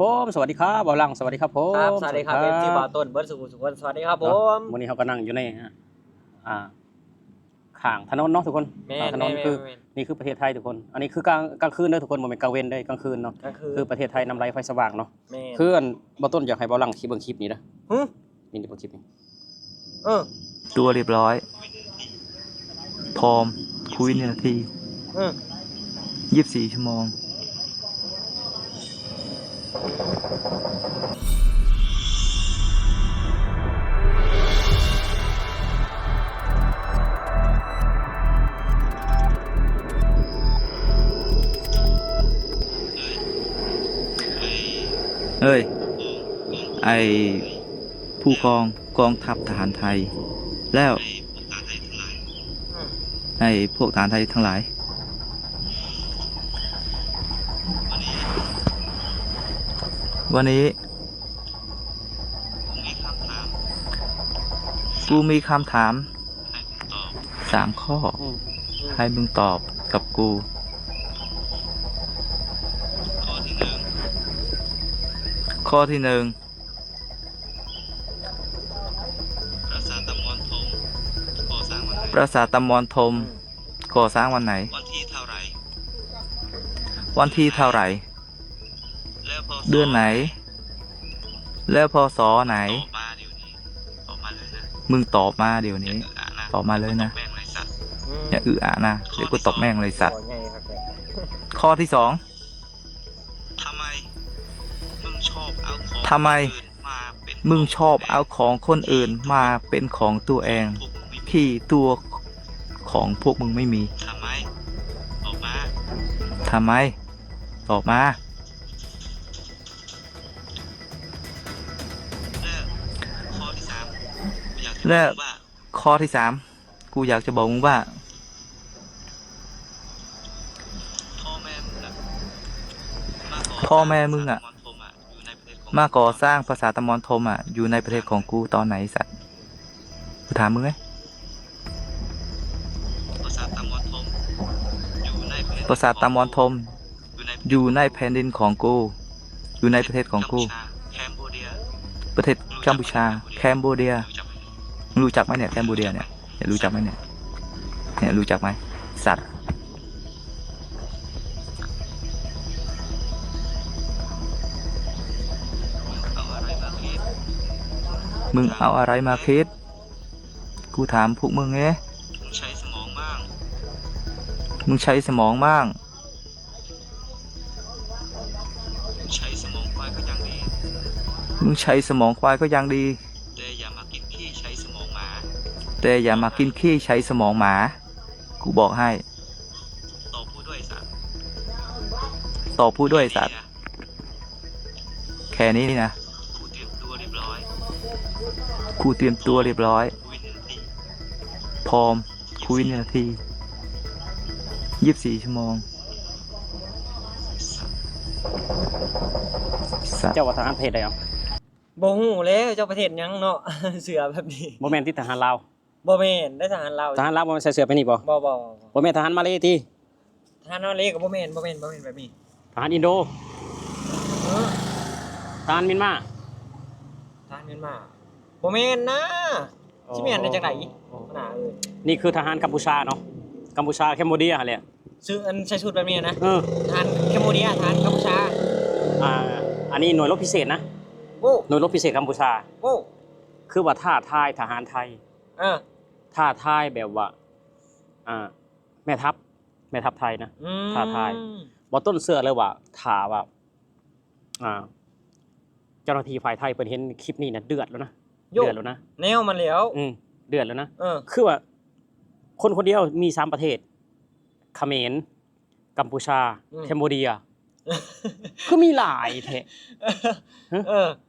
ຜົມ ສະຫວັດດີຄັບ ບ່າວຫຼັງ ສະຫວັດດີຄັບຜົມ ຄັບ ສະຫວັດດີຄັບ ເອັຟຊີ ບ່າວຕົ້ນ ເບິດສູ່ຜູ້ສູ່ຄົນ ສະຫວັດດີຄັບຜົມ ມື້ນີ້ເຮົາກໍນັ່ງຢູ່ໃນ ອ່າ ຂ້າງຖະໜົນເນາະທຸກຄົນ ແມ່ນ ຂ້າງຖະໜົນ ແມ່ນ ຄື ແມ່ນ ນີ້ຄືປະເທດໄທທຸກຄົນ ອັນນີ້ຄືກາງ ກາງຄືນເດີທຸກຄົນ ບໍ່ແມ່ນກາງເວັນເດີ ກາງຄືນເນາະ ກາງຄືນ ຄືປະເທດໄທນຳໄລໄຟສະຫວ່າງເນາະ ແມ່ນ ຄືອັນ ບ່າວຕົ້ນຢາກໃຫ້ບ່າວຫຼັງເບິ່ງຄລິບນີ້ເດີ ຫຶ ນີ້ເດີ ເບິ່ງຄລິບນີ້ ເອີ ຕົວຮຽບຮ້ອຍ ພ້ອມ ຄຸຍວິນາທີ ເອີ ຊາວສີ່ຊົ່ວໂມງ ເອີຍ ໄອ້ຜູ້ກອງກອງທັບທະຫານໄທ ແລ້ວ ອືມ ໃຫ້ພວກທະຫານໄທທັງຫຼາຍ ວັນນີ້ ກູມີຄຳຖາມ ສາມຂໍ້ ອືມ ໃຫ້ມຶງຕອບກັບກູ ຂໍ້ທີໜຶ່ງ ປາສາດຕາມອນທົມ ກໍ່ສ້າງວັນໃດ? ປາສາດຕາມອນທົມ ອືມ ກໍ່ສ້າງວັນໃດ? ວັນທີເທົ່າໃດ? ວັນທີເທົ່າໃດ? ແລ້ວ ພ.ສ. ເດືອນໃດ? ແລ້ວ ພ.ສ. ໃດ? ຕອບມາດຽວນີ້ ຕອບມາເລີຍນະ ມຶງຕອບມາດຽວນີ້ ຢ່າອຶອານະ ຕອບມາເລີຍນະ ຕອບແມ່ງເລີຍສັດ ອືມ ຢ່າອຶອານະ ດຽວກູຕອບແມ່ງເລີຍສັດ ຂໍ້ທີສອງ ທຳໄມມຶງຊອບເອົາຂອງ ທຳໄມມຶງຊອບເອົາຂອງຄົນອື່ນມາເປັນຂອງຕົວເອງ ທີ່ຕົວຂອງພວກມຶງໄມ່ມີ? ທຳໄມ ຕອບມາ ທຳໄມ ຕອບມາ ແລະ ຂໍ້ທີສາມ ກູຢາກຈະບອກມຶງວ່າ ແລະ ຂໍ້ທີສາມ ກູຢາກຈະບອກມຶງວ່າ ພໍ່ແມ່ມຶງອະ ມາກໍ່ສ້າງປາສາດຕາມອນທົມອະ ຢູ່ໃນປະເທດຂອງກູຕອນໃດສັດ? ກູຖາມມຶງເອີຍ ປາສາດຕາມອນທົມ ຢູ່ໃນແຜ່ນດິນຂອງກູ ຢູ່ໃນປະເທດຂອງກູ ປະເທດກຳປູຊາ ແຄມໂບເດຍ ຮູ້ຈັກໄໝເນຍ ແຄມໂບເດຍເນຍ ຮູ້ຈັກໄໝເນຍ ຮູ້ຈັກໄໝ ສັດ ມຶງເອົາອະໄລມາຄິດ? ກູຖາມພວກມຶງເອີຍ ມຶງໃຊ້ສະໝອງບ້າງ ມຶງໃຊ້ສະໝອງບ້າງ ໃຊ້ສະໝອງຄວາຍກໍຍັງດີ ມຶງໃຊ້ສະໝອງຄວາຍກໍຍັງດີ ແຕ່ຢ່າມາກິນຂີ້ໃຊ້ສະໝອງໝາ ແຕ່ຢ່າມາກິນຂີ້ໃຊ້ສະໝອງໝາ ກູບອກໃຫ້ ຕອບຜູ້ດ້ວຍສັດ ຕອບຜູ້ດ້ວຍສັດ ແຄ່ນີ້ນະ ກູຕຽມຕົວຮຽບຮ້ອຍ ພໍມ ຄຸຍວິນາທີ ຊາວສີ່ຊົ່ວໂມງ ເຈົ້າວ່າທະຫານປະເທດໃດເອົາ? ບໍ່ຮູ້ແລ້ວ ເຈົ້າປະເທດຫຍັງເນາະ ເສື້ອແບບນີ້ ບໍ່ແມ່ນຕິ ທະຫານລາວ? ບໍ່ແມ່ນໄດ໋ ທະຫານລາວ ທະຫານລາວບໍ່ແມ່ນໃສ່ເສື້ອແບບນີ້ບໍ່? ບໍ່ ບໍ່ ບໍ່ ບໍ່ແມ່ນທະຫານມາເລຕິ? ທະຫານມາເລກໍບໍ່ແມ່ນ ບໍ່ແມ່ນ ບໍ່ແມ່ນແບບນີ້ ທະຫານອິນໂດ ເອີ ທະຫານມຽນມາ ທະຫານມຽນມາ ບໍ່ແມ່ນນະ ຊິແມ່ນໄດ້ຈັ່ງໃດ ຫົວໜ້າເອີຍ ນີ້ຄືທະຫານກຳປູຊາເນາະ ກຳປູຊາ ແຄມໂບເດຍຫັ້ນແຫຼະ ຊື່ອັນໃສ່ຊຸດແບບນີ້ນະ ເອີ ທະຫານແຄມໂບເດຍ ທະຫານກຳປູຊາ ອ່າ ອັນນີ້ໜ່ວຍລົບພິເສດນະ ໂອ້ ໜ່ວຍລົບພິເສດກຳປູຊາ ໂອ້ ຄືວ່າທ້າທາຍທະຫານໄທ ເອີ ທ້າທາຍແບບວ່າ ອ່າ ແມ່ທັບ ແມ່ທັບໄທນະ ອືມ ທ້າທາຍ ບໍ່ຕົ້ນເຊື່ອເລີຍວ່າ ຖ້າວ່າ ອ່າ ເຈົ້າໜ້າທີ່ຝ່າຍໄທເພິ່ນເຫັນຄລິບນີ້ນະ ເດືອດແລ້ວນະ ໂຢ ເດືອດແລ້ວນະ ແນວມັນແລ້ວ ອືມ ເດືອດແລ້ວນະ ເອີ ຄືວ່າຄົນຄົນດຽວມີສາມປະເທດ ຂະເໝນ ກຳປູຊາ ອືມ ແຄມໂບເດຍ ຄືມີຫຼາຍແທ້ ຮະ ເອີ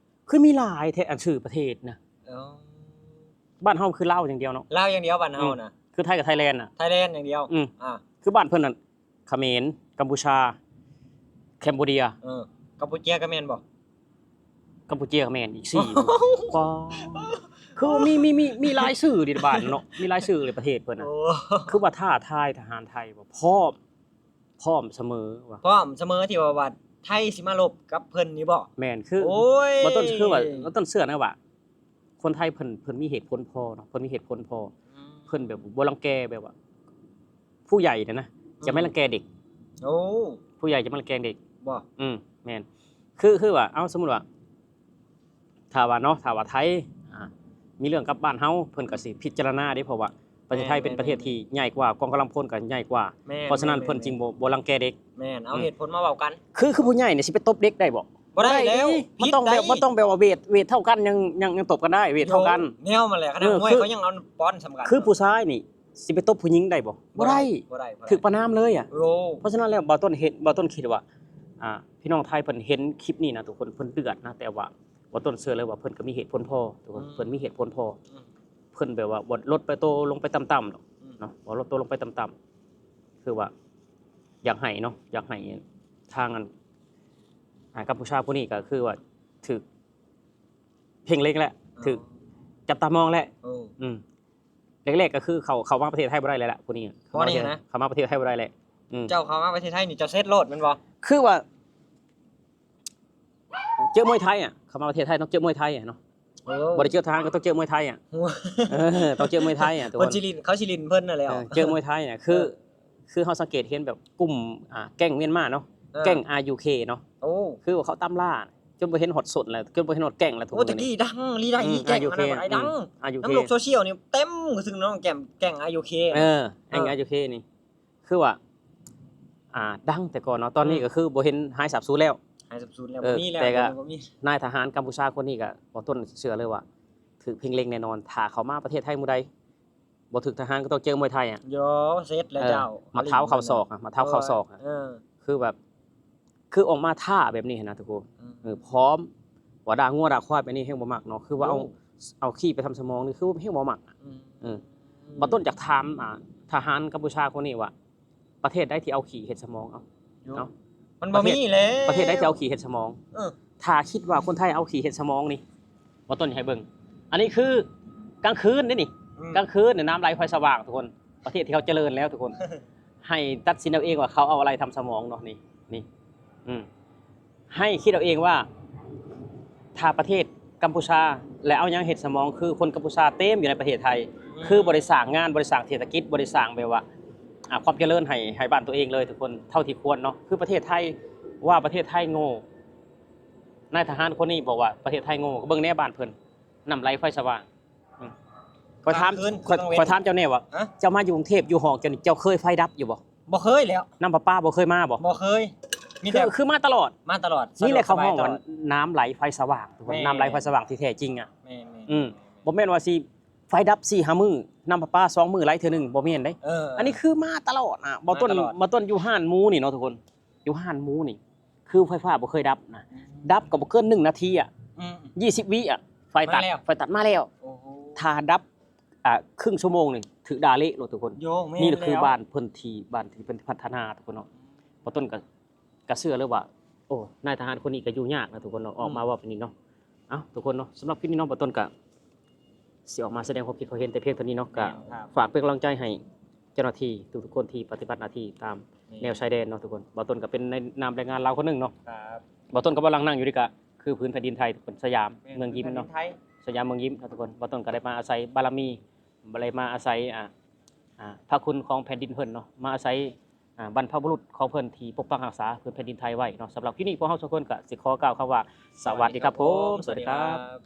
ຄືມີຫຼາຍແທ້ ອັນຊື່ປະເທດນະ ອໍ ບ້ານເຮົາຄືລາວຢ່າງດຽວເນາະ ລາວຢ່າງດຽວບ້ານເຮົານະ ອືມ ຄືໄທກັບໄທແລນນະ ໄທແລນຢ່າງດຽວ ອືມ ອ່າ ຄືບ້ານເພິ່ນນັ້ນ ຂະເໝນ ກຳປູຊາ ແຄມໂບເດຍ ເອີ ກຳປູເຈຍກໍແມ່ນບໍ່? ກຳປູເຈຍກໍແມ່ນອີກ ສີ່ ປາ ຄືມີ ມີ ມີ ມີຫຼາຍຊື່ເດ ບ້ານເນາະ ມີຫຼາຍຊື່ເດປະເທດເພິ່ນນະ ໂອ້ ຄືວ່າທ້າທາຍທະຫານໄທວ່າ ພ້ອມ ພ້ອມສະເໝີວ່າ ພ້ອມສະເໝີ ທີ່ວ່າ ວ່າ ໄທຊິມາລົບກັບເພິ່ນນີ້ບໍ່? ແມ່ນ ຄື ໂອ້ຍ ບໍ່ຕ້ອງ ຄືວ່າ ບໍ່ຕ້ອງເຊື່ອນະວ່າ ຄົນໄທເພິ່ນ ເພິ່ນມີເຫດຜົນພໍເນາະ ເພິ່ນມີເຫດຜົນພໍ ອືມ ເພິ່ນແບບບໍ່ລັງແກ ແບບວ່າ ຜູ້ໃຫຍ່ນະ ອືມ ຈະໄມ່ລັງແກເດັກ. ໂອ້ ຜູ້ໃຫຍ່ຈະໄມ່ລັງແກເດັກ. ບໍ່? ອືມ ແມ່ນ ຄື ຄືວ່າ ເອົາ ສົມມຸດວ່າ ຖ້າວ່າເນາະ ຖ້າວ່າໄທ ອ່າ ມີເລື່ອງກັບບ້ານເຮົາ ເພິ່ນກໍຊິພິຈາລະນາເດ້ ເພາະວ່າປະເທດໄທ ແມ່ນ ເປັນປະເທດທີ່ໃຫຍ່ກວ່າ ກອງກຳລັງພົນກໍໃຫຍ່ກວ່າ ແມ່ນ ເພາະສະນັ້ນ ແມ່ນ ເພິ່ນຈຶ່ງບໍ່ ບໍ່ລັງແກເດັກ. ແມ່ນ ເອົາ ອືມ ເຫດຜົນມາເວົ້າກັນ. ຄື ຄືຜູ້ໃຫຍ່ນີ້ຊິໄປຕົບເດັກໄດ້ບໍ່? ບໍ່ໄດ້ແລ້ວ ມັນຕ້ອງແບບ ມັນຕ້ອງແບບວ່າເວດ ເວດເທົ່າກັນ ຍັງ ຍັງ ຍັງຕົບກັນໄດ້ ເວດເທົ່າກັນ. ແນວມັນແຫຼະ ຂະໜາດ ເອີ ມວຍ ຄື ເຂົາຍັງເອົາປອນສ່ຳກັນ. ຄືຜູ້ຊາຍນີ້ຊິໄປຕົບຜູ້ຍິງໄດ້ບໍ່? ບໍ່ໄດ້ ບໍ່ໄດ້ ບໍ່ໄດ້ ຖືກປະນາມເລີຍອະ. ໂອ້ ເພາະສະນັ້ນແລ້ວ ບ່າວຕົ້ນເຫັນ ບ່າວຕົ້ນຄິດວ່າ ອ່າ ພີ່ນ້ອງໄທເພິ່ນເຫັນຄລິບນີ້ນະ ທຸກຄົນ ເພິ່ນເດືອດນະ ແຕ່ວ່າ ບໍ່ຕົ້ນເຊື່ອເລີຍວ່າເພິ່ນກໍມີເຫດຜົນພໍ ທຸກຄົນ ອືມ ເພິ່ນມີເຫດຜົນພໍ ອືມ ເພິ່ນແບບວ່າບໍ່ລົດໄປໂຕລົງໄປຕ່ຳໆດອກ ອືມ ເນາະ ບໍ່ລົດໂຕລົງໄປຕ່ຳໆ ຄືວ່າຢາກໃຫ້ເນາະ ຢາກໃຫ້ທາງອັນ ອ່າ ກຳປູຊາຜູ້ນີ້ກໍຄືວ່າຖືກເພັ່ງເລັງແຫຼະ ອໍ ຖືກຈັບຕາມອງແຫຼະ ໂອ້ ອືມ ແລກໆກໍຄືເຂົາ ເຂົາມາປະເທດໄທບໍ່ໄດ້ເລີຍລະ ຜູ້ນີ້ ເຂົາມາປະເທດ ເຂົາມາປະເທດໄທບໍ່ໄດ້ແຫຼະ ອືມ ເຈົ້າເຂົ້າມາປະເທດໄທນີ້ ເຈົ້າເຊັດໂລດແມ່ນບໍ່? ຄືວ່າ ເຈີມວຍໄທອະ ເຂົ້າມາປະເທດໄທຕ້ອງເຈີມວຍໄທອະເນາະ ໂອ້ ບໍ່ໄດ້ເຈີທະຫານກໍຕ້ອງເຈີມວຍໄທອະ ໂອ້ ເອີ ຕ້ອງເຈີມວຍໄທອະ ທຸກຄົນ ເພິ່ນຊິຫຼິ້ນ ເຂົາຊິຫຼິ້ນເພິ່ນນັ້ນແຫຼະ ເອີ ເຈີມວຍໄທອະ ຄື ເອີ ຄືເຮົາສັງເກດເຫັນແບບກຸ່ມ ອ່າ ແກງມຽນມາເນາະ ເອີ ແກງ ອາ ຢູ ເຄ ເນາະ ໂອ້ ຄືວ່າເຂົາຕາມລ່າ ຈົນບໍ່ເຫັນຮອດສົ້ນແລ້ວ ຈົນບໍ່ເຫັນຮອດແກງແລ້ວ ທຸກມື້ນີ້ ໂອ້ ແຕ່ກີ້ດັງລີໄດ ອືມ ແກງ ອາ ຢູ ເຄ ອັນນັ້ນ ອາ ອືມ ດັງ ອາ ຢູ ນຳ ເຄ ໂລກໂຊຊຽວນີ້ເຕັມ ຄືເຖິງນ້ອງແກງ ແກງ ອາ ຢູ ເຄ ເອີ ແກງ ເອີ ອາ ຢູ ເຄ ນີ້ ຄືວ່າ ອ່າ ດັງແຕ່ກ່ອນເນາະ ຕອນນີ້ ອືມ ກໍຄືບໍ່ເຫັນ ຫາຍສາບສູນແລ້ວ ຫາຍສາບສູນແລ້ວ ເອີ ບໍ່ມີແລ້ວ ແຕ່ກໍ ບໍ່ມີ ນາຍທະຫານກຳປູຊາຄົນນີ້ກໍ ບໍ່ຕົ້ນເຊື່ອເລີຍວ່າຖືກເພັ່ງເລັງແນ່ນອນ ຖ້າເຂົ້າມາປະເທດໄທມື້ໃດ ບໍ່ຖືກທະຫານກໍຕ້ອງເຈີມວຍໄທອະ ໂຢ ເຊັດແລ້ວ ເອີ ເຈົ້າ ໝາກເທົ້າເຂົ້າສອກອະ ໝາກເທົ້າເຂົ້າສອກອະ ເອີ ຄືແບບ ຄືອອກມາທ້າແບບນີ້ຫັ້ນນະທຸກຄົນ ອືມ ເອີ ພ້ອມວ່າດ່າງົວດ່າຄວາຍແບບນີ້ແຮງບໍ່ມັກເນາະ ຄືວ່າເອົາ ໂອ້ ເອົາຂີ້ໄປທຳສະໝອງນີ້ ຄືແຮງບໍ່ມັກ ອືມ ເອີ ອືມ ບໍ່ຕົ້ນຢາກຖາມ ອ່າ ທະຫານກຳປູຊາຄົນນີ້ວ່າ ປະເທດໃດທີ່ເອົາຂີ້ເຮັດສະໝອງ ເອົາ ເນາະ ມັນບໍ່ມີແລ້ວ ປະເທດໃດທີ່ເອົາຂີ້ເຮັດສະໝອງ ເອີ ຖ້າຄິດວ່າຄົນໄທເອົາຂີ້ເຮັດສະໝອງນີ້ ບໍ່ຕົ້ນໃຫ້ເບິ່ງ ອັນນີ້ຄືກາງຄືນເດ້ນີ້ ອືມ ກາງຄືນນີ້ນ້ຳໄຫຼໄຟສະຫວ່າງທຸກຄົນ ປະເທດທີ່ເຂົາຈະເລີນແລ້ວທຸກຄົນ ໃຫ້ຕັດສິນເອົາເອງວ່າເຂົາເອົາອະໄລທຳສະໝອງເນາະ ນີ້ ນີ້ ອືມ ໃຫ້ຄິດເອົາເອງວ່າ ຖ້າປະເທດກຳປູຊາ ແລະ ເອົາຫຍັງເຮັດສະໝອງ ຄືຄົນກຳປູຊາເຕັມຢູ່ໃນປະເທດໄທ ອືມ ຄືບໍ່ໄດ້ສ້າງງານ ບໍ່ໄດ້ສ້າງເສດຖະກິດ ບໍ່ໄດ້ສ້າງແບບວ່າ ອ່າ ຄວາມຈະເລີນໃຫ້ ໃຫ້ບ້ານຕົວເອງເລີຍທຸກຄົນ ເທົ່າທີ່ຄວນເນາະ ຄືປະເທດໄທ ວ່າປະເທດໄທໂງ່ ນາຍທະຫານຄົນນີ້ບອກວ່າປະເທດໄທໂງ່ ກໍເບິ່ງແດ່ບ້ານເພິ່ນ ນ້ຳໄຫຼໄຟສະຫວ່າງ ອືມ ຂ້ອຍຖາມ ຂ້ອຍຖາມເຈົ້າແດ່ວ່າ ເຈົ້າມາຢູ່ກຸງເທບ ຢູ່ຫ້ອງເຈົ້ານີ້ ເຈົ້າເຄີຍໄຟດັບຢູ່ບໍ່? ບໍ່ເຄີຍແລ້ວ ນ້ຳປະປາບໍ່ເຄີຍມາບໍ່? ບໍ່ເຄີຍ ມີແຕ່ ຄື ຄືມາຕະຫຼອດ ມາຕະຫຼອດ ນີ້ແຫຼະເຂົາຮ້ອງວ່ານ້ຳໄຫຼໄຟສະຫວ່າງ ທຸກຄົນ ແມ່ນ ນ້ຳໄຫຼໄຟສະຫວ່າງທີ່ແທ້ຈິງອະ ແມ່ນໆ ອືມ ບໍ່ແມ່ນວ່າຊິໄຟດັບສີ່ຫ້າມື້ ນ້ຳປະປາສອງມື້ໄຫຼເທື່ອໜຶ່ງ ບໍ່ແມ່ນເດ້ ເອີ ອັນນີ້ຄືມາຕະຫຼອດນະ ບໍ່ຕົ້ນ ມາຕະຫຼອດ ບໍ່ຕົ້ນຢູ່ຮ້ານໝູນີ້ເນາະທຸກຄົນ ຢູ່ຮ້ານໝູນີ້ ຄືໄຟຟ້າບໍ່ເຄີຍດັບນະ ອືມ ດັບກໍບໍ່ເກີນໜຶ່ງນາທີອະ ອືມ ຍີ່ສິບວິອະ ໄຟຕັດ ມາແລ້ວ ໄຟຕັດມາແລ້ວ ໂອ້ໂຫ ຖ້າດັບ ອ່າ ຄຶ່ງຊົ່ວໂມງນີ້ຖືກດ່າເລະໂລດທຸກຄົນ ໂຢ ແມ່ນ ນີ້ແຫຼະຄື ແລ້ວ ບ້ານເພິ່ນທີ່ ບ້ານທີ່ເພິ່ນພັດທະນາທຸກຄົນເນາະ ອືມ ບໍ່ຕົ້ນກໍ ກໍເຊື່ອເລີຍວ່າ ໂອ້ ນາຍທະຫານຄົນນີ້ກໍຢູ່ຍາກນະທຸກຄົນເນາະ ອອກມາ ອືມ ເວົ້າແບບນີ້ເນາະ ເອົ້າ ທຸກຄົນເນາະ ສຳລັບຄລິບນີ້ເນາະ ບໍ່ຕົ້ນກໍ ຊິອອກມາສະແດງຄວາມຄິດຄວາມເຫັນແຕ່ພຽງເທົ່ານີ້ເນາະ ກໍ ແມ່ນ ຝາກເປັນກຳລັງໃຈໃຫ້ເຈົ້າໜ້າທີ່ທຸກໆຄົນທີ່ປະຕິບັດໜ້າທີ່ຕາມ ແມ່ນ ແນວຊາຍແດນເນາະທຸກຄົນ ບ່າວຕົ້ນກໍເປັນໃນນາມແຮງງານລາວຄົນໜຶ່ງເນາະ ບ- ບ່າວຕົ້ນກໍບໍ່ລັງນັ່ງຢູ່ນີ້ກໍຄືພື້ນແຜ່ນດິນໄທທຸກຄົນ ສະຫຍາມ ແມ່ນ ເມືອງຍິມເນາະ ສະຫຍາມເມືອງຍິມເນາະທຸກຄົນ ບ່າວຕົ້ນກໍໄດ້ມາອາໄສບາລະມີ ໄດ້ມາອາໄສ ອ່າ ອ່າ ພະຄຸນຂອງແຜ່ນດິນເພິ່ນເນາະ ມາອາໄສ ອ່າ ບັນພະບຸລຸດຂອງເພິ່ນທີ່ປົກປັກຮັກສາພື້ນແຜ່ນດິນໄທໄວ້ເນາະ ສຳລັບຄລິບນີ້ພວກເຮົາສອງຄົນກໍຊິຂໍກ່າວຄຳວ່າ ສະຫວັດດີຄັບຜົມ ສະຫວັດດີຄັບ ສະຫວັດດີຄັບ.